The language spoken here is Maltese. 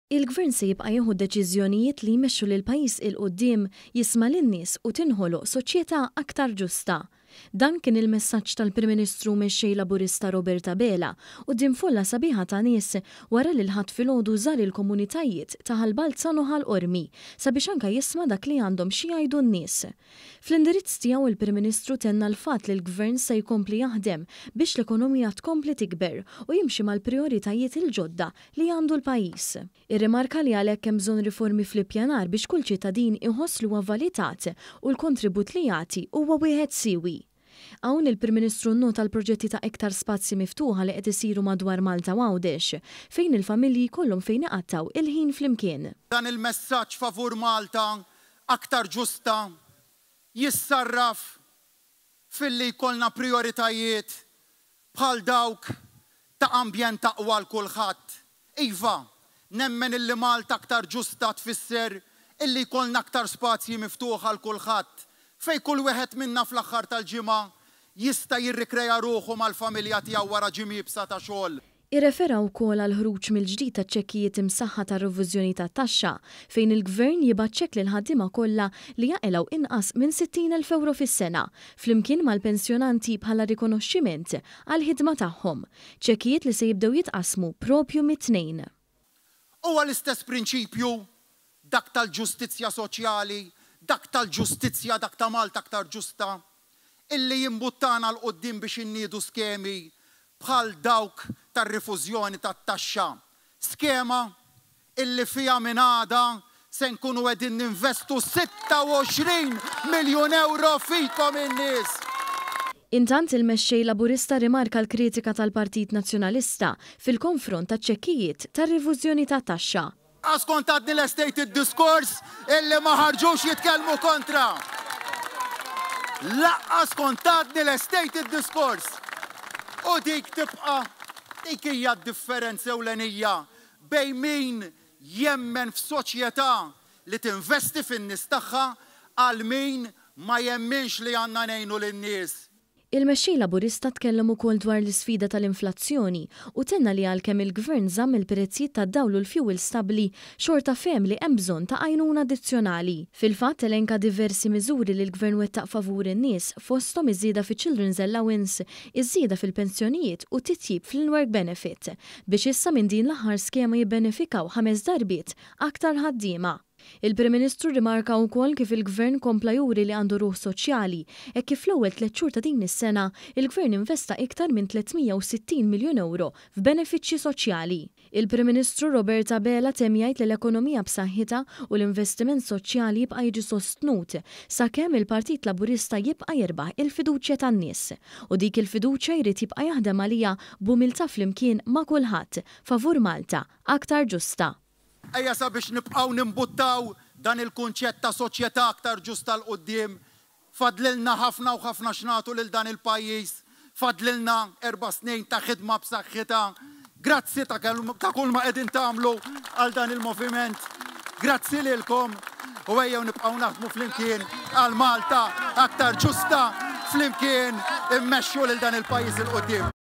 Il-Gvern se jibqa' jieħu deċiżjonijiet li jmexxu lill-pajjiż 'il quddiem, jisma' lin-nies u tinħoloq soċjetà aktar ġusta. Dan kien il-messaġġ tal-Prim Ministru u Mexxej Laburista Robert Abela quddiem folla sabiħa ta' nies wara li l-Ħadd filgħodu żar il-komunitajiet ta' Ħal Balzan u Ħal Qormi sabiex anke jisma' dak li għandhom xi jgħidu n-nies. Fl-indirizz tiegħu il-Prim Ministru tenna l-fatt li l-Gvern se jkompli jaħdem biex l-ekonomija tkompli tikber u jimxi mal-prijoritajiet il-ġodda li għandu l-pajjiż. Irrimarka li għalhekk hemm bżonn riformi fl-ippjanar biex kull ċittadin iħoss li huwa valitat u l-kontribut li jagħti huwa wieħed siewi. Hawn il-Prim Ministru nnota l-proġetti ta' iktar spazji miftuħa li qed isiru madwar Malta u Għawdex, fejn il-familji jkollhom fejn iqattgħu il-ħin flimkien. Dan il-messaġġ favur Malta aktar ġusta jissarraf filli jkollna prijoritajiet bħal dawk ta' ambjent aqwa għal kulħadd. Iva, nemmen illi Malta aktar ġusta tfisser illi jkollna aktar spazji miftuħa għal kulħadd, fejn kull wieħed minna fl-aħħar tal-ġimgħa jista' jirrikrea ruħu mal-familja tiegħu wara ġimgħa iebsa ta' xogħol. Irrefera wkoll għall-ħruġ mill-ġdid ta' ċekkijiet imsaħħa tar-reviżjoni tat-taxxa, fejn il-Gvern jibgħat ċekk lill-ħaddiema kollha li jaqilgħu inqas minn 60,000 ewro fis-sena, flimkien mal-pensjonanti bħala rikonoxximent għall-ħidma tagħhom. Ċekkijiet li se jibdew jitqassmu proprju mit-Tnejn. Huwa l-istess prinċipju, dak tal-ġustizzja soċjali, dak tal-ġustizzja, dak ta' Malta aktar ġusta, illi jimbuttana 'l quddiem biex inniedu skemi bħal dawk tar-rifużjoni tat-taxxa. Skema illi fiha minn għada se nkunu qegħdin ninvestu 26 miljun ewro fikom in-nies. Intant il-Mexxej Laburista rrimarka l-kritika tal-Partit Nazzjonalista fil-konfront taċ-ċekkijiet tar-rifużjoni tat-taxxa. Għax kont għadni lestejt id-diskors illi ma ħarġux jitkellmu kontra. Laqqas kont għadni lestejt id-diskors. U dik tibqa' dik hija d-differenza ewlenija bejn min jemmen f'soċjetà li tinvesti fin-nies tagħha għal min ma jemminx li għandna ngħinu lin-nies. Il-Mexxej Laburista tkellem ukoll dwar l-isfida tal-inflazzjoni u tenna li għalkemm il-Gvern żamm il-prezzijiet tad-dawl u l-fjuwil stabbli, xorta fehem li hemm bżonn ta' għajnuna addizzjonali. Fil-fatt elenka diversi miżuri li l-Gvern wettaq favur in-nies, fosthom iż-żieda fiċ-Children's Allowance, iż-żieda fil-pensjonijiet u titjib fl-in-work benefit, biex issa minn din l-aħħar skema jibbenefikaw ħames darbiet aktar ħaddiema. Il-Prim Ministru rrimarka wkoll kif il-Gvern kompla juri li għandu ruħ soċjali, hekk kif fl-ewwel tlett xhur ta' din is-sena, il-Gvern investa iktar minn 360 miljun ewro f'benefiċċji soċjali. Il-Prim Ministru Robert Abela temm jgħid li l-ekonomija b'saħħitha u l-investiment soċjali jibqa' jiġi sostnut sakemm il-Partit Laburista jibqa' jirbaħ il-fiduċja tan-nies. U dik il-fiduċja jrid jibqa' jaħdem għaliha b'umiltà flimkien ma' kulħadd, favur Malta aktar ġusta. Ejja sabiex nibqgħu nimbuttaw dan il-kunċett ta' soċjetà aktar ġusta 'l quddiem. Fadlilna ħafna u ħafna x'nagħtu lil dan il-pajjiż. Fadlilna erba' snin ta' ħidma b'saħħitha. Grazzi ta' ta' kulma qegħdin tagħmlu għal dan il-moviment. Grazzi lilkom u ejjew nibqgħu naħdmu flimkien għal Malta aktar ġusta, flimkien immexxu lil dan il-pajjiż 'il quddiem.